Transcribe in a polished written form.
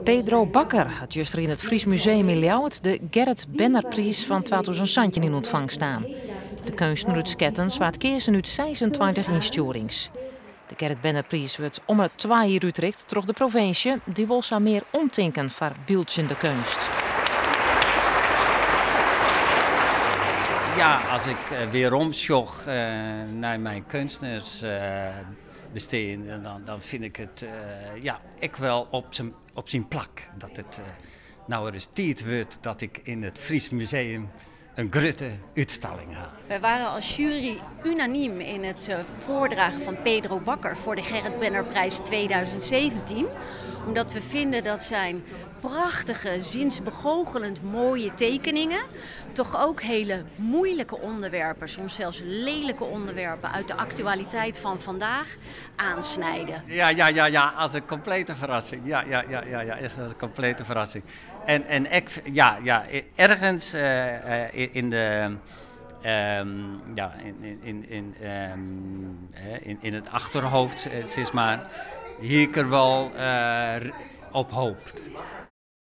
Pedro Bakker hat juster yn it Fries Museum yn Ljouwert de Gerrit Bennerpriis fan 2017 yn ûntfangst naam. De keunstner út Skettens waard keazen út 26 ynstjoerings. De Gerrit Bennerpriis wurdt om 'e twa jier útrikt troch de provinsje. Dy wol sa mear omtinken foar byldzjende keunst. Ja, as ik werom sjoch nei myn keunstnersbestean, dan fyn ik it ja, ek wel op syn plak dat it no ris tiid wurdt dat ik yn it Fries Museum in grutte útstalling ha. Wij waren als jury unaniem in het voordragen van Pedro Bakker voor de Gerrit Bennerprijs 2017. Omdat we vinden dat zijn prachtige, zinsbegoochelend mooie tekeningen toch ook hele moeilijke onderwerpen, soms zelfs lelijke onderwerpen uit de actualiteit van vandaag aansnijden. Ja, ja, ja, ja, as in komplete ferrassing. Ja, ja, ja, ja, ja, is in komplete ferrassing. En ik, ja, ja, ergens yn de, ja, yn it achterhoofd, sis mar, hie ik der wol op hope.